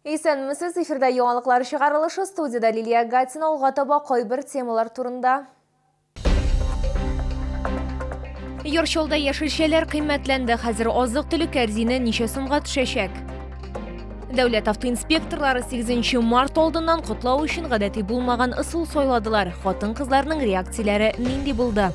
Исәнмесез, эфирда яңалыклар чыгарылышы, студиядә Лилия Гатина, алга таба кайбер темалар турында. Яр Чаллыда яшелчәләр кыйммәтләнде, хәзер азык-төлек кәрзине ничә сумга төшәчәк? Дәүләт автоинспекторлары 8 март алдыннан котлау өчен гадәти булмаган ысул сайладылар. Хатын-кызларның реакцияләре нинди булды?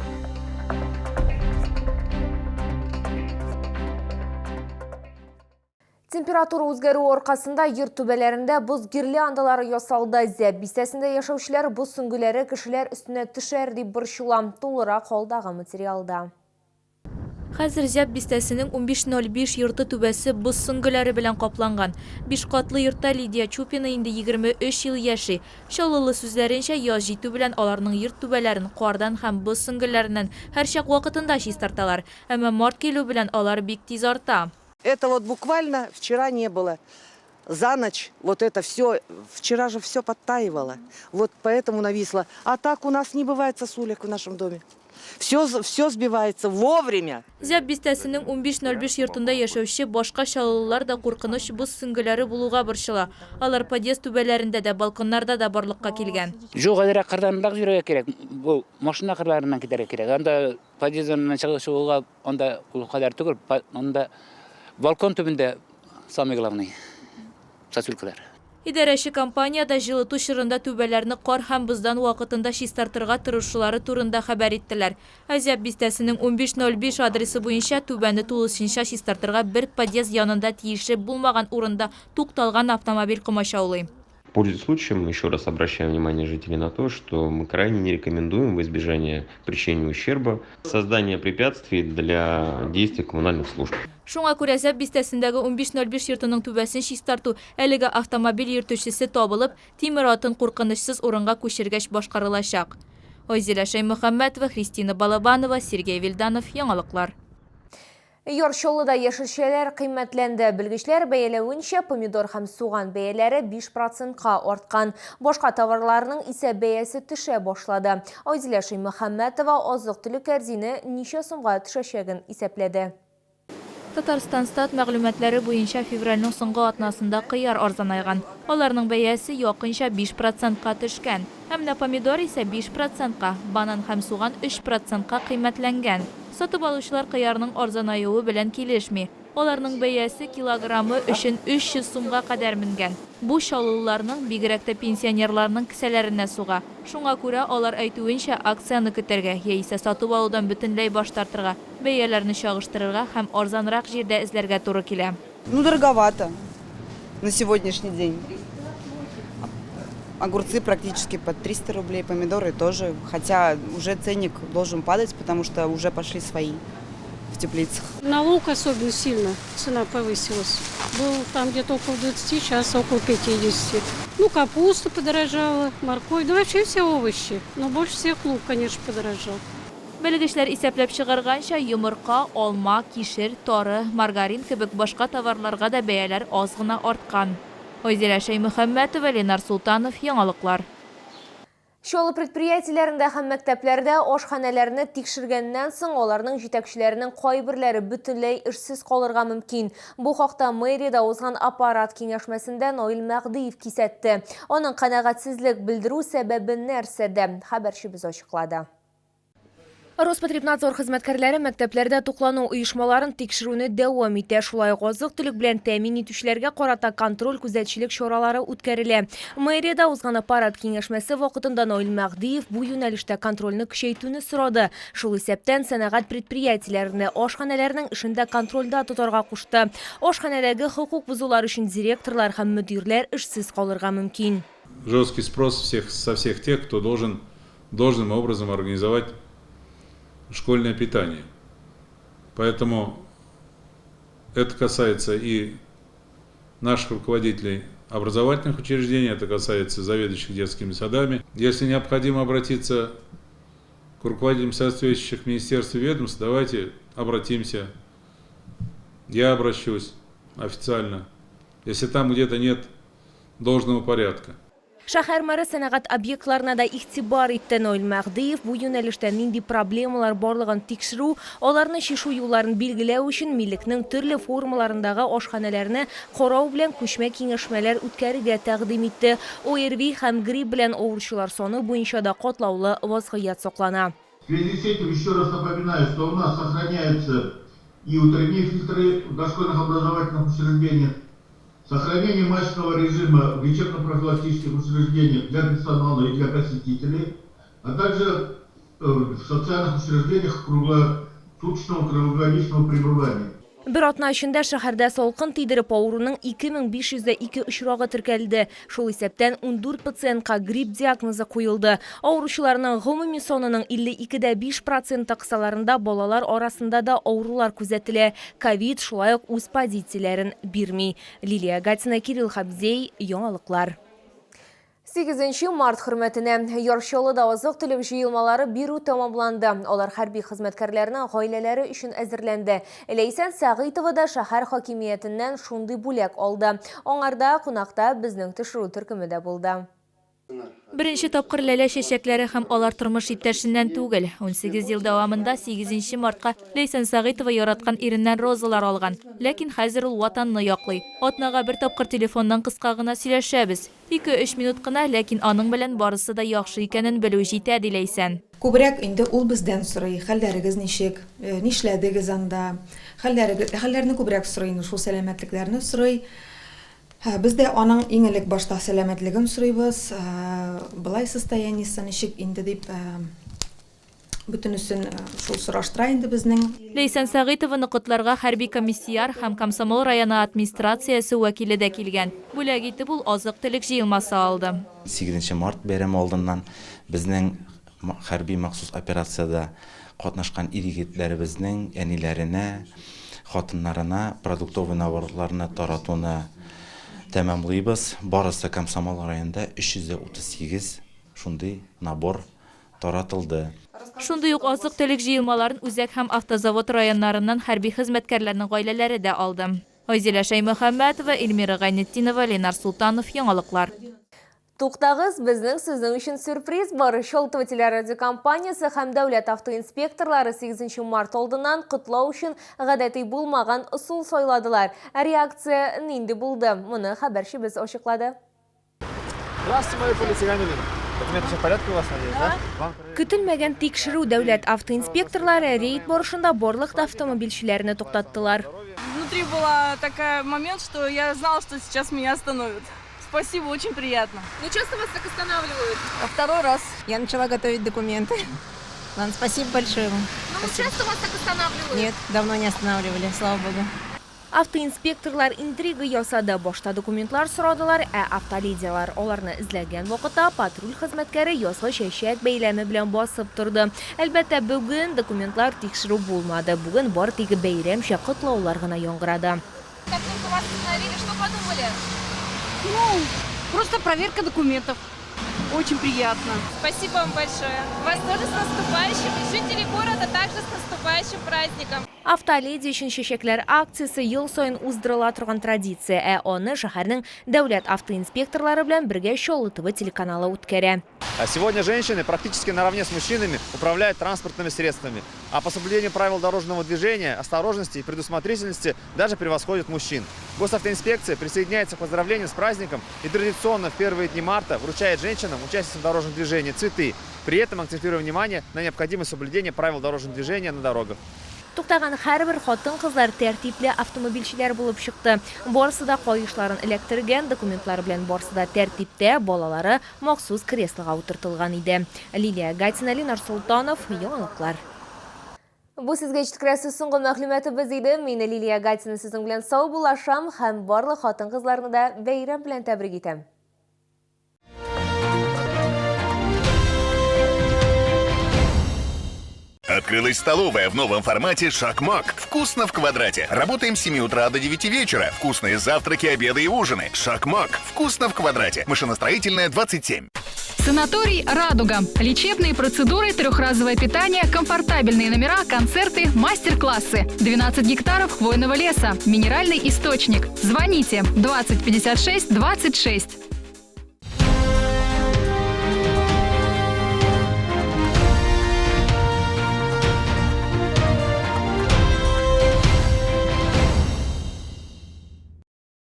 Температура үзгәрүе аркасында йорт түбәләрендә боз гирляндалары ясалды. Зәб бистәсендә яшәүчеләр боз сөңгеләре кешеләр өстенә төшәр дип борчыла. Тулырак алдагы материалда. Хәзер Зәб бистәсенең 1505 йорты түбәсе боз сөңгеләре белән капланган. Биш катлы йортта Лидия Чупина инде 23 ел яши. Чаллылы сүзләренчә, яз җитү белән аларның йорт түбәләрен кардан һәм боз сөңгеләреннән һәрчак вакытында чистарталар. Әмма март килү белән алар бик тиз арта. Это вот буквально вчера не было. За ночь вот это все, вчера же все подтаивало. Вот поэтому нависло. А так у нас не бывает сосулек в нашем доме. Все, все сбивается вовремя. Зяб бистәсенең 1505 йортында яшәүче башка чаллылылар да куркыныч боз сөңгеләре булуга борчыла. Алар подъезд түбәләрендә дә, балконнарда да барлыкка килгән. Юк, әзрәк кырданрак йөрергә кирәк. Бу машина кырларыннан китәргә кирәк. Анда подъезд яныннан чыгуга Анда ул кадәр түгел, анда балкон төбендә самый главный сосулькалар. Идарәче компаниядә җылыту чорында түбәләрне кар һәм боздан вакытында чистартырга тырышулары турында хәбәр иттеләр. Әзәп бистәсенең 1505 адресы буенча түбәне тулысынча чистартырга бер подъезд янында тиешле булмаган урында тукталган автомобиль комачаулый. Пользуясь случаем, еще раз обращаем внимание жителей на то, что мы крайне не рекомендуем во избежание причинения ущерба создание препятствий для действий коммунальных служб. Шуңа күрә Зәб бистәсендәге 1505 йортының түбәсен чистарту әлеге автомобиль йөртүчесе табылып, тимер атын куркынычсыз урынга күчергәч башкарылачак. Айзилә Шәймөхәммәтова, Христина Балабанова, Сергей Вильданов, Яңалыклар. Яр Чаллыда яшелчәләр кыйммәтләнде. Белгечләр бәяләвенчә, помидор һәм суган бәяләре 5 процентка арткан. Башка товарларның исә бәясе төшә башлады. Айзилә Шәймөхәммәтова азык-төлек кәрзине ничә сумга төшәчәген исәпләде. Татарстанстат мәгълүматлары буенча, февральнең соңгы атнасында кыяр арзанайган. Аларның бәясе якынча 5 процентка төшкән. Ә менә помидор исә 5 процентка, банан һәм суган 3 процентка кыйммәтләнгән. Сатып алучылар кыярның арзанаюы белән килешми. Аларның бәясе килограммы өчен 300 сумга кадәр менгән. Бу чаллылыларның, бигрәк тә пенсионерларның кесәләренә суга. Шуңа күрә, алар әйтүенчә, акцияне көтәргә, яисә сатып алудан бөтенләй баш тартырга, бәяләрне чагыштырырга һәм арзанрак җирдә эзләргә туры килә. Ну, дороговато на сегодняшний день. Огурцы практически под 300 рублей, помидоры тоже. Хотя уже ценник должен падать, потому что уже пошли свои в теплицах. На лук особенно сильно цена повысилась. Был там где-то около 20, сейчас около 50. Ну, капуста подорожала, морковь, да вообще все овощи. Но больше всех лук, конечно, подорожал. Белгечләр исәпләп чыгарганча, йомырка, алма, кишер, тары, маргарин кебек башка товарларга да бәяләр аз гына арткан. Айзилә Шәймөхәммәтова, Ленар Солтанов, Яңалыклар. Чаллы предприятиеләрендә һәм мәктәпләрдә ашханәләрне тикшергәннән соң, аларның җитәкчеләренең кайберләре бөтенләй эшсез калырга мөмкин. Бу хакта мэриядә узган аппарат киңәшмәсендә Наил Мәһдиев кисәтте. Аның канәгатьсезлек белдерү сәбәбе нәрсәдә? Хәбәрчебез ачыклады. Роспотребнадзор хезмәткәрләре мәктәпләрдә туклану оешмаларын тикшерүне дәвам итә. Шулай ук азык-төлек белән тәэмин итүчеләргә карата контроль-күзәтчелек чаралары үткәрелә. Мэриядә узган аппарат киңәшмәсе вакытында Наил Мәһдиев бу юнәлештә контрольне көчәйтүне сорады. Шул исәптән, сәнәгать предприятиеләрендә ашханәләрнең эшен дә контрольдә тотарга кушты. Ашханәдәге хокук бозулар өчен директорлар һәм мөдирләр эшсез калырга мөмкин. Жесткий спрос всех, со всех тех, кто должен должным образом организовать школьное питание. Поэтому это касается и наших руководителей образовательных учреждений, это касается заведующих детскими садами. Если необходимо обратиться к руководителям соответствующих министерств и ведомств, давайте обратимся. Я обращусь официально, если там где-то нет должного порядка. Шәһәр мэры сәнәгать объектларына да игътибар итте. Наил Мәһдиев бу юнәлештә нинди проблемалар барлыгын тикшерү, аларны чишү юлларын билгеләү өчен милекнең төрле формаларындагы ашханәләрне карау белән күчмә киңәшмәләр үткәрергә тәкъдим итте. ОРВИ һәм грипп белән авыручылар саны буенча да катлаулы вазгыять саклана. В связи с этим еще раз напоминаю, что у нас сохраняются и утренние фильтры в дошкольных образовательных учреждениях, сохранение масочного режима в лечебно-профилактических учреждениях для персонала и для посетителей, а также в социальных учреждениях круглосуточного круглогодичного пребывания. Бер атна эчендә шәһәрдә салкын тидереп авыруның 2502 очрагы теркәлде. Шул исәптән 14 пациентка грипп диагнозы куелды. Авыручыларның гомуми санының 52,5 проценты кысаларында балалар арасында да авырулар күзәтелә. Ковид шулай ук үз позицияләрен бирми. Лилия Гатина, Кирилл Хабзей, Яңалыклар. 8 март хөрмәтенә Яр Чаллыда азык-төлек җыелмалары бирү тәмамланды. Алар хәрби хезмәткәрләрнең гаиләләре өчен әзерләнде. Ләйсән Сәгыйтова да шәһәр хакимиятеннән шундый бүләк алды. Аңарда кунакта безнең төшерү төркеме дә булды. Беренче тапкыр ләлә чәчәкләре һәм алар тормыш иптәшеннән түгел. 18 ел дәвамында 8 мартка Ләйсән Сәгыйтова яраткан иреннән розалар алган. Ләкин хәзер ул Ватанны яклый. Атнага бер тапкыр телефоннан кыска гына сөйләшәбез. Ике-өч минут кына, ләкин аның белән барысы да яхшы икәнен белү җитә, ди Ләйсән. Күбрәк инде ул бездән сорый, хәлләрегез ничек, нишләдегез анда, хәлләрегез, хәлләрне күбрәк сорый инде, шул сәламәтлекләрне сорый. Без дә аның иң элек башта сәламәтлеген сорыйбыз, болай состояниесе ничек инде дип, бөтенесен шул сораштыра инде безнең. Ләйсән Сәгыйтованы котларга хәрби комиссиар һәм Комсомол районы администрациясе вәкиле дә килгән. Бүләк итеп ул азык-төлек җыелмасы алды. Сигезенче март бәйрәме алдыннан безнең хәрби махсус операциядә катнашкан ир-егетләребезнең әниләренә, хатыннарына продуктовый наборларны таратуны тәмамлыйбыз. Барысы Комсомол районында 338 шундый набор таратылды. Шундый ук азык-төлек җыелмаларын Үзәк һәм Автозавод районнарыннан хәрби хезмәткәрләрнең гаиләләре дә алды. Айзилә Шәймөхәммәтова, Эльмира Гайнетдинова, Ленар Солтанов, Яңалыклар. Туктагыз, безнең сезнең өчен сюрприз бар. Чаллы телерадиокомпаниясе һәм дәүләт автоинспекторлары 8 март алдыннан котлау өчен гадәти булмаган ысул сайладылар. Реакция нинди булды? Моны хәбәрчебез ачыклады. Здравствуйте, майор полиции Гамилин. Документы все в порядке у вас, надеюсь, да? Вам... Көтелмәгән тикшерү дәүләт автоинспекторлары рейд барышында барлык автомобильчеләрне туктаттылар. Внутри была такая момент, что я знала, что сейчас меня остановят. Спасибо, очень приятно. Ну часто вас так останавливают? А второй раз. Я начала готовить документы. Ладно, спасибо большое вам. Ну спасибо. Часто вас так останавливают? Нет, давно не останавливали, слава богу. Автоинспекторлар интрига ясады. Башта документлар сорадылар, ә автоледилар аларны эзләгән вакытта патруль хезмәткәре язгы чәчәк бәйләме белән басып торды. Әлбәттә, бүген документлар тикшерү булмады. Бүген бары тик бәйрәмчә котлаулар гына яңгырады. Как только вас остановили, что подумали? Ну, просто проверка документов. Очень приятно. Спасибо вам большое. Вас тоже с наступающим. И жители города также с наступающим праздником. Автоледи өчен чәчәкләр акциясе ел саен уздырыла торган традиция, ә аны шәһәрнең дәүләт автоинспекторлары белән бергә Чаллы ТВ телеканалы үткәрә. А сегодня женщины практически наравне с мужчинами управляют транспортными средствами. А по соблюдению правил дорожного движения, осторожности и предусмотрительности даже превосходят мужчин. Госавтоинспекция присоединяется к поздравлениям с праздником и традиционно в первые дни марта вручает женщинам, участницам дорожного движения, цветы. При этом акцентируя внимание на необходимость соблюдения правил дорожного движения на дорогах. Туктаган һәрбер хатын-кызлар тәртипле автомобильчеләр булып чыкты. Барысы да каешларын эләктергән, документлары белән барысы да тәртиптә, балалары махсус креслога утыртылган иде. Лилия Гатина, Ленар Солтанов, Яңалыклар. Бу сезгә җиткерәсе соңгы мәгълүматыбыз иде. Мин Лилия Гатина сезнең белән саубуллашам һәм барлык хатын-кызларны да бәйрәм белән тәбрик итәм. Открылась столовая в новом формате «Шакмак». Вкусно в квадрате. Работаем с 7 утра до 9 вечера. Вкусные завтраки, обеды и ужины. «Шакмак». Вкусно в квадрате. Машиностроительная, 27. Санаторий «Радуга». Лечебные процедуры, трехразовое питание, комфортабельные номера, концерты, мастер-классы. 12 гектаров хвойного леса, минеральный источник. Звоните 20 56 26.